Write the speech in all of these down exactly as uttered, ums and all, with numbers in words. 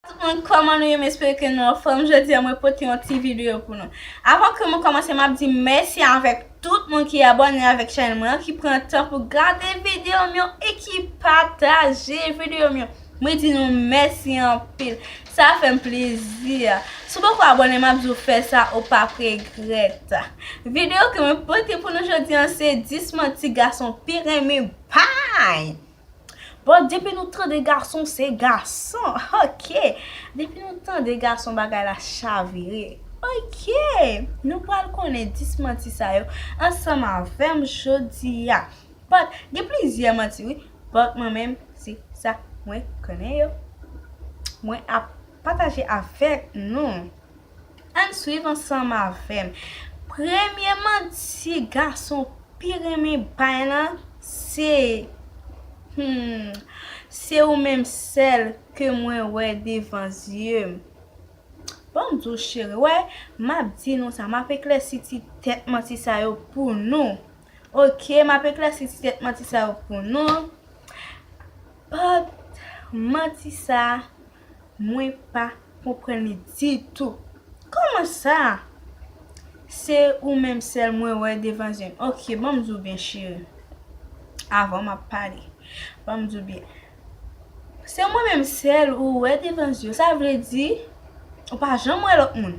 Tout moun, kòman nou ye? M espere ke nou anfòm. Jodi a, mwen pote yon ti videyo pou nou. Avan ke mwen kòmanse, m ap di mèsi avèk tout moun ki abòne avèk chèn mwen an, ki pran tan pou gade videyo m yo e ki pataje videyo m yo. Mwen di nou mèsi anpil. Sa fè m plezi. Si w poko abòne, m ap di w fè sa, ou p ap regrèt. Videyo ke mwen pote pou nou jodi a, se dis manti gason pi renmen bay. Bon, depi nou tande gason, se gason. Ok. Depi nou tande gason, bagay la chavire. Ok. Nou pral konnen dis manti sa yo ansanm avè m jodi a. But, gen plizyè manti, wi. But, mwen menm, se sa mwen konnen yo. Mwen ap pataje avèk nou. Ann swiv ansanm avè m. Premye manti gason pi renmen bay lan, se, hmm, se ou menm sèl ke mwen wè devan zye m. Bon, m di w cheri, wè, m ap di nou sa, m ap eklèsi ti tèt manti sa yo pou nou. Ok, m ap eklèsi ti tèt manti sa yo pou nou. But, manti sa, mwen pa konprann li ditou. Kòman sa? Se ou menm sèl mwen wè devan zye m. Ok, ban m di w byen, cheri. Avan m ap pale. Ban m di w byen. Se mwen menm sèl ou wè devan zye w. Sa vle di, ou pa janm wè lòt moun.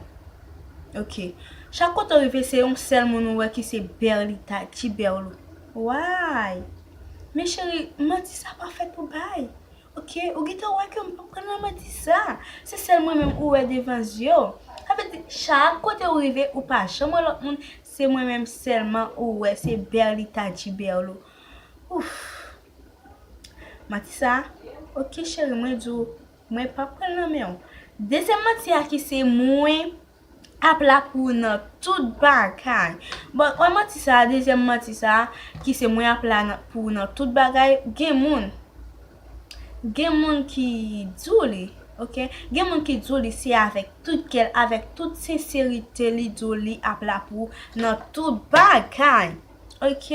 Ok. Chak kote w rive, se yon sèl moun ou wè ki se Berlita, ti Berlou. Why? Men cheri, manti sa pa fèt pou bay. Ok, ou gentan wè ke m p ap pran nan manti sa. Se sèl mwen menm ou wè devan zye w. Sa vle di, chak kote ou rive, ou pa janm wè lòt moun. Se mwen menm sèlman ou wè, se Berlita di Berlou. Ouf. Manti sa, ok cheri, mwen di w, mwen p ap pran nan men w. Dezyèm manti a ki se mwen ap la pou ou nan tout bagay. Bon, wè manti sa, dezyèm manti sa, ki se mwen ap la nan, pou ou nan tout bagay, gen moun, gen moun ki di w li, ok? Gen moun ki di w li se avèk tout kè l, avèk tout senserite li di w li ap la pou ou nan tout bagay, ok?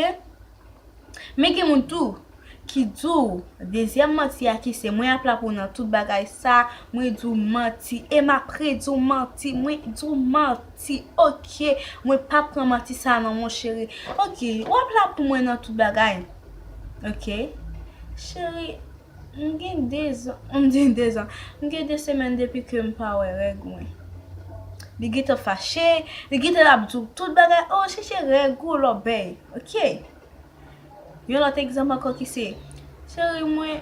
Men gen moun tou ki di w, dezyèm manti a ki se mwen ap la pou w nan tout bagay sa, mwen di w manti, e m ap redi w manti, mwen di w manti, ok, mwen p ap pran manti sa non, mon cheri, ok, w ap la pou mwen nan tout bagay, ok, cheri, m gen dezan, m gen dezan, m gen de semèn depi ke m pa wè règ mwen, li gentan fache, li gentan ap di w tout bagay, oh, chèche règ ou lòbèy, ok. Yon lòt egzanp ankò ki se, cheri mwen,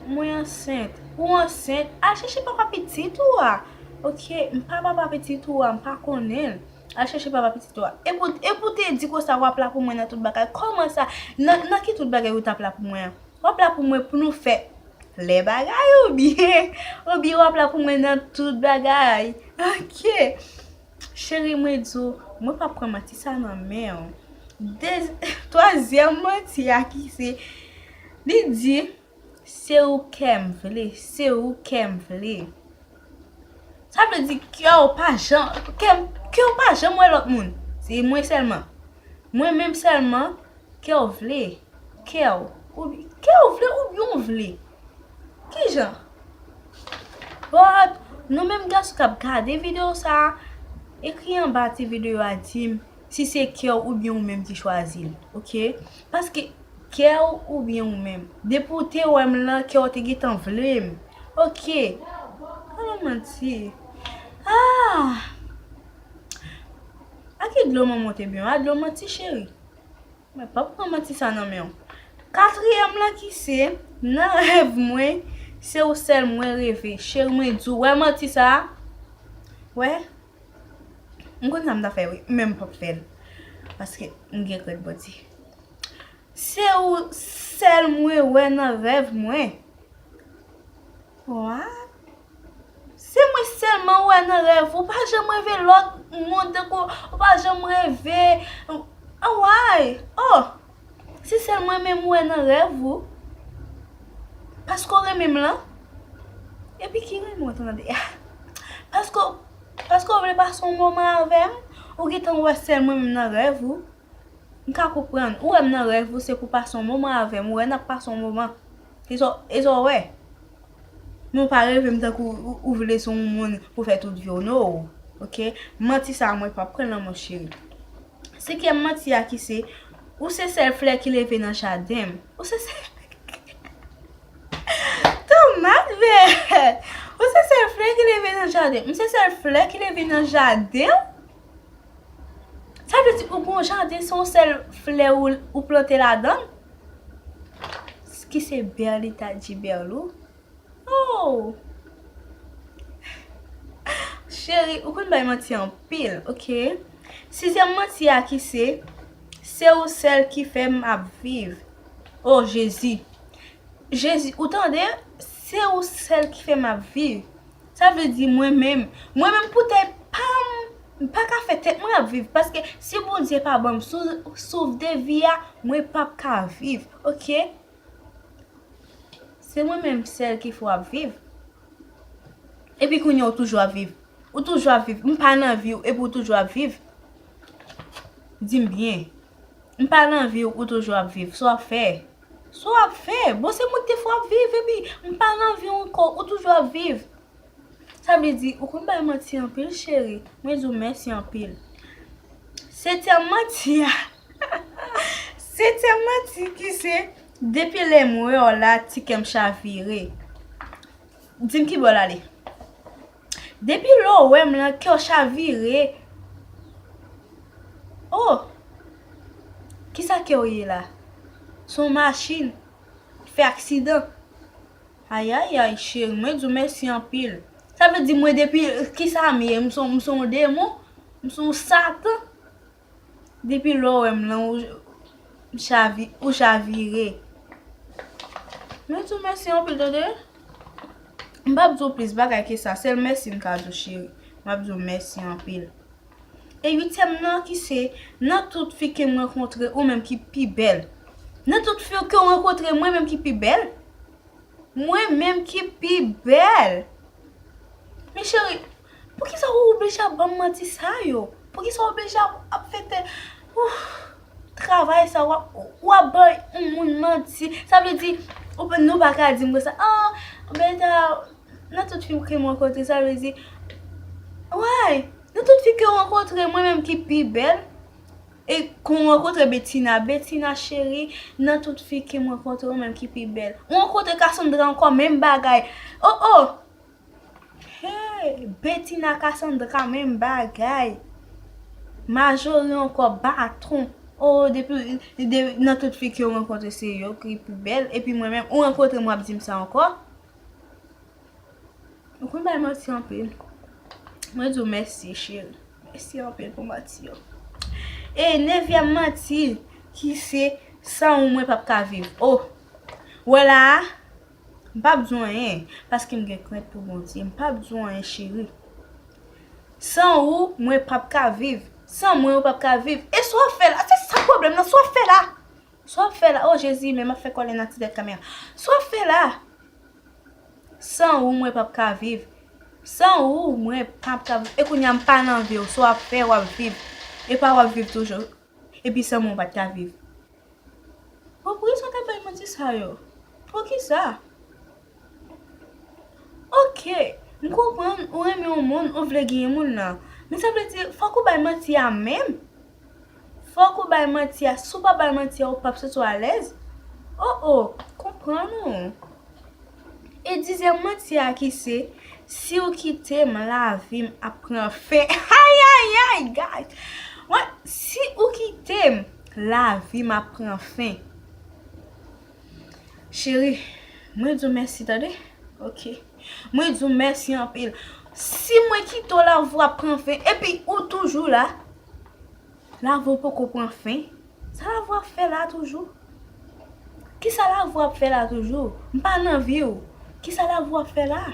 mwen ansent. Ou ansent, al chèche papa pitit ou a. Ok, m pa papa pitit ou a, m pa konnen l. Al chèche papa pitit ou a. E pou, e pou te di konsa w ap la pou mwen nan tout bagay. Kòman sa? Nan, nan ki tout bagay ou t ap la pou mwen an? W ap la pou mwen pou nou fè lè bagay oubyen, oubyen w ap la pou mwen nan tout bagay? Ok. Cheri, mwen di w, mwen p ap pran manti sa nan men w. De, twazyèm manti a ki se, li di, se ou kè m vle, se ou kè m vle. Sa vle di kè w pa janm, kè, kè w pa janm wè lòt moun. Se mwen sèlman. Mwen menm sèlman, kè w vle. Kè w. Ou, kè w vle oubyen w vle. Kijan? But, nou menm gason k ap gade videyo sa a, ekri anba ti videyo a di m si se kè w oubyen ou menm ki chwazi l, ok? Paske kè w oubyen ou menm. Depi w te wè m lan, kè w te gentan vle m. Ok. Pale manti. Ah! A ki dlo mwen monte byen? A dlo manti cheri. Mwen p ap pran manti sa nan men w. Katriyèm lan ki se, nan rèv mwen, se ou sèl mwen reve. Cheri mwen di w, wè manti sa a? Wè? M konn sa m ta fè wi, men m p ap fè l. Paske m gen krent bandi. Se ou sèl mwen wè nan rèv mwen. What? Se mwen sèlman ou wè nan rèv ou, ou pa janm reve lòt moun tankou, ou pa janm reve, ah, why? Oh, se sèl mwen menm ou wè nan rèv ou. Paske w renmen m lan? Epi ki renmen w tande a? Paske, paske w vle pase yon moman avè m? Ou gentan wè sèl mwen menm nan rèv ou? M ka konprann. Ou wè m nan rèv ou, se pou pase yon moman avè m. Ou wè n ap pase yon moman. E sa, e sa w wè? Nou pa reve m tankou ou, ou vle se yon moun pou fè tout vi w, no. Ok? Manti sa a, mwen p ap pran l non, mon cheri. Senkyèm manti a ki se, ou se sèl flè ki leve nan jaden m. Ou se sèl Tomat vè! Ou se sèl flè ki leve nan jaden. M se sèl flè ki leve nan jaden w? Sa vle di ou gon jaden, se yon sèl flè ou, ou plante ladan l? Ki se Berlita di Berlou? Oh! Cheri, ou konn bay manti anpil, ok? Sizyèm manti a ki se, se ou sèl ki fè m ap viv. Oh, Jezi. Jezi, ou tande? Se ou sèl ki fè m ap viv. Sa vle di mwen menm, mwen menm poutèt pa m, m pa ka fè tèt mwen ap viv. Paske si Bondye pa ban m sou, souf de vi a, mwen p ap ka viv, ok? Se mwen menm sèl ki fè w ap viv. Epi kounye a ou toujou ap viv. Ou toujou ap viv. M pa nan vi w, epi ou toujou ap viv. Di m byen. M pa nan vi w, ou toujou ap viv. Sa w ap fè? Sa w ap fè? Bon, se mwen ki te fè w ap viv, epi m pa nan vi w ankò, ou toujou ap viv. Sa vle di, ou konn bay manti anpil, cheri. Mwen di w mèsi anpil. Setyèm manti a. Setyèm manti ki se, depi lè m wè w la, ti kè m chavire. Di m ki bò l ale. Depi lè w wè m lan, kè w chavire. Oh! Kisa kè w ye la? Se yon machin. Fè aksidan. Ayayay, cheri, mwen di w mèsi anpil. Sa vle di mwen depi, kisa m ye? M se yon, m se yon demon? M se yon satan? Depi lè w wè m lan, ou chavi-, ou chavire. Mwen di w mèsi anpil, tande? M p ap di w plis bagay ke sa, sèl mèsi m ka di w, cheri. M ap di w mèsi anpil. E uityèm nan ki se, nan tout fi ke m rankontre, ou menm ki pi bèl. Nan tout fi ke w rankontre, mwen menm ki pi bèl. Mwen menm ki pi bèl. Men cheri, poukisa ou oblije ap ban m manti sa yo? Poukisa ou oblije ap, ap fè tè, ouf, travay sa, w ap, w ap ban yon moun manti? Sa vle di, ou pa, nou pa ka di m konsa, ah, Berta, nan tout fi ke m rankontre, sa vle di, way, nan tout fi ke w rankontre, mwen menm ki pi bèl. E kon w rankontre Betina, Betina cheri, nan tout fi ke m rankontre, ou menm ki pi bèl. Ou rankontre Cassandra ankò, menm bagay. Oh, oh! Hey, Betina, Cassandra, menm bagay. Majori ankò, baton. Oh, depi, de, nan tout fi ke w rankontre, se yo ki pi bèl. Epi mwen menm, ou rankontre m, w ap di m sa ankò? Ou konn bay manti anpil. Mwen di w mèsi, cheri. Mèsi anpil pou manti yo. E nevyèm manti, ki se, san ou, mwen p ap ka viv. Oh! Wè la a, m p ap di w anyen, paske m gen krent pou Bondye. M p ap di w anyen, cheri. San ou, mwen p ap ka viv. San mwen, ou p ap ka viv. E sa w ap fè la? Se sa pwoblèm nan, sa w ap fè la? Sa w ap fè la? Oh, Jezi, men m ap fè kòlè nan ti tèt kamera. Sa w ap fè la? San ou, mwen p ap ka viv. San ou, mwen p ap ka viv. E kounye a, m pa nan vi w. Sa w ap fè, w ap viv. E pa w ap viv toujou. Epi san mwen, w pa t ka viv. Bon, poukisa w t ap bay manti sa yo? Poukisa? Ok, m konprann ou renmen yon moun, ou vle genyen moun nan. Men sa vle di, fòk ou bay manti a menm. Fòk ou bay manti a. Si w pa bay manti a, ou p ap santi w alèz. Oh, oh, konprann ou. E dizyèm manti a ki se, si w kite m, lavi m ap pran fen. Ayayay, guys! Mwen, si ou kite m, lavi m ap pran fen. Cheri, mwen di w mèsi, tande? Ok. Mwen di w mèsi anpil. Si mwen kite w, lavi w ap pran fen, epi ou toujou la, lavi w poko pran fen, sa lavi w ap fè la toujou? Kisa lavi w ap fè la toujou? M pa nan vi w. Kisa lavi w ap fè la?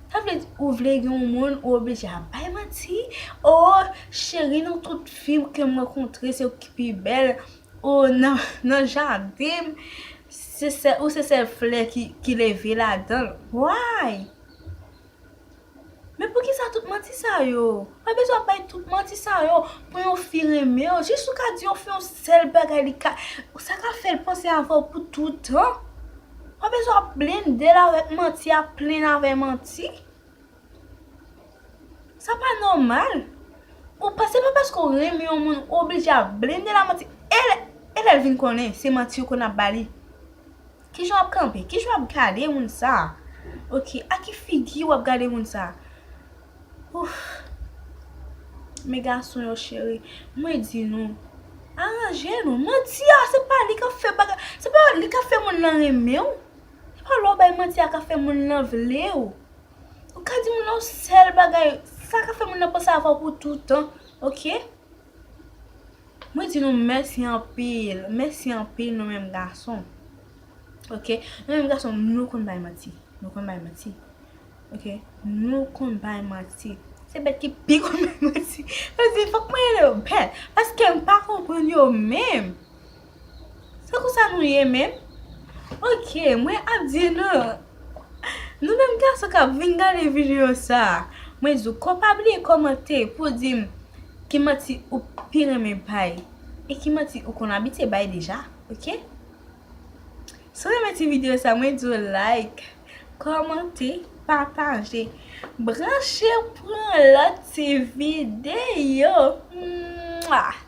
Sa vle di, ou vle gen yon moun, ou oblije ap bay manti? Oh, cheri, nan tout fi ke m rankontre, se ou ki pi bèl. Oh, nan, nan jaden m, se sèl, ou se sèl flè ki, ki leve ladan l. Why? Men poukisa tout manti sa yo? Pa bezwen ap bay tout manti sa yo pou yon fi renmen w. Jis ou ka di yon fi yon sèl bagay, li ka, sa ka fè l panse avè w pou tout tan. Pa bezwen ap blende l avèk manti, ap plenn avè manti. Sa pa nòmal. Ou pa, se pa paske w renmen yon moun, ou oblije ap blende l a manti. E lè, e lè l vin konnen se manti ou konn ap ba li. Kijan w ap kanpe? Kijan w ap gade moun sa? Ok, a ki figi w ap gade moun sa? Ouf. Men gason yo cheri, mwen di nou, aranje nou. Manti a, se pa li k ap fè bagay, se pa li k ap fè moun nan renmen w. Se pa lè w bay manti a k ap fè moun nan vle w. Ou ka di moun nan yon sèl bagay, sa ka fè moun nan panse avè w pou toutan, ok? Mwen di nou mèsi anpil, mèsi anpil nou menm gason. Ok, nou menm gason, nou konn bay manti, nou konn bay manti. Ok, nou konn bay manti. Se bèt ki pi konn bay manti. Yo di, fòk mwen rele yo bèt, paske m pa konprann yo menm. Se konsa nou ye menm? Ok, mwen ap di nou. Nou menm gason k ap vin gade videyo sa a, mwen di w, ko pa bliye kòmante pou di m ki manti ou pi renmen bay e ki manti ou konn abitye bay deja, ok? Si w renmen ti videyo sa, mwen di w like, kòmante, pataje. Branche pou yon lòt ti videyo. Mwa!